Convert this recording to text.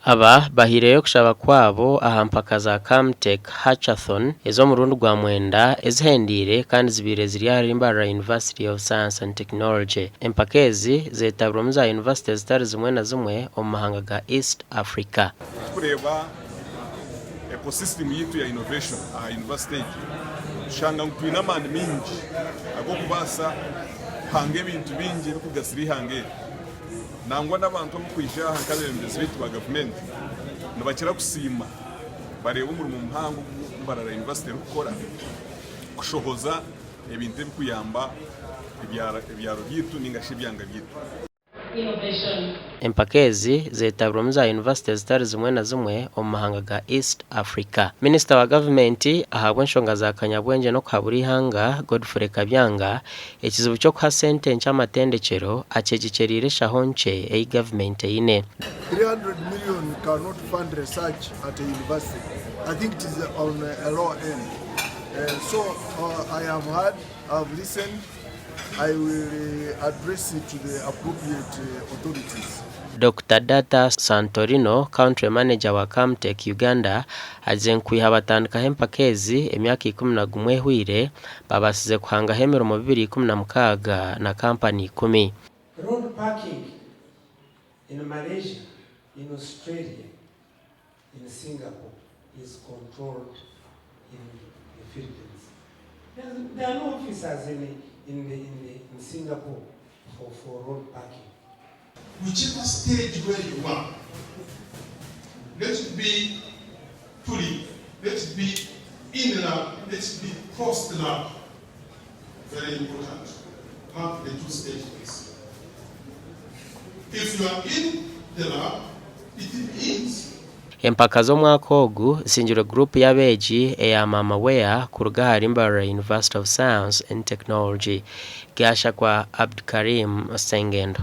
Aba bahaireyo okushaba kwabo aha mpaka za Kamtec Hackathon ez'omurundi gwa mwenda ezihendeire kandi zibaire ziri ahari Mbarara University of Science and Technology. Empaka ezi zetabirwemu za yunivasite zitari zimwe na zimwe omu mahanga ga East Africa. Turikureeba ecosystem yaitu ya innovation aha yunivasite egi, tushanga ngu twine amaani maingi ag'okubaasa kuhanga ebintu bingi ebirikugasira eihanga eri. Nangwa n'abantu abarikwija aha nk'abeebembezi baitu ba gavumenti nibakira kusiima bareeba omurimo muhango ogu Mbarara University erikukora kushohoza ebintu ebirikuyamba ebyaro byaitu ninga shi ebyanga byaitu. Empaka ezi zetabirwemu za yunivasite zitari zimwe na zimwe omu mahanga ga East Africa. Minisita wa gavumenti ahabw'enshonga za kanyabwengye n'okuhabura eihanga, Godfrey Kabyanga, ekizibu ky'okuha sente nkye amatendekyero akyegyekyereire eshaho nkye ei gavumenti eine. 300 million cannot fund research at a university. I think it is on a lower end. So I have heard, I have listened. I will address it to the appropriate authorities. Dokita Data Santorino, Country Manager wa Camtech Uganda agizire ngu kwiha batandikaho empaka ezi emyaka 11 ehweire, babaasize kuhangaho emirimo 216 na kampani ikumi. Road parking in Malaysia, in Australia, in Singapore is controlled in the Philippines. There are no officers in, in, the, in, the, in Singapore for, for road parking. Whichever stage where you are, let it be pre, let it be in love, let it be post love. Very important. Mark the two stages. If you are in the love, it means Empaka z'omwaka ogu zisingirwe guruupu y'abeegi eya Mama Wear kuruga ahari Mbarara University of Science and Technology. Gashakwa Abdukarim Sengendo.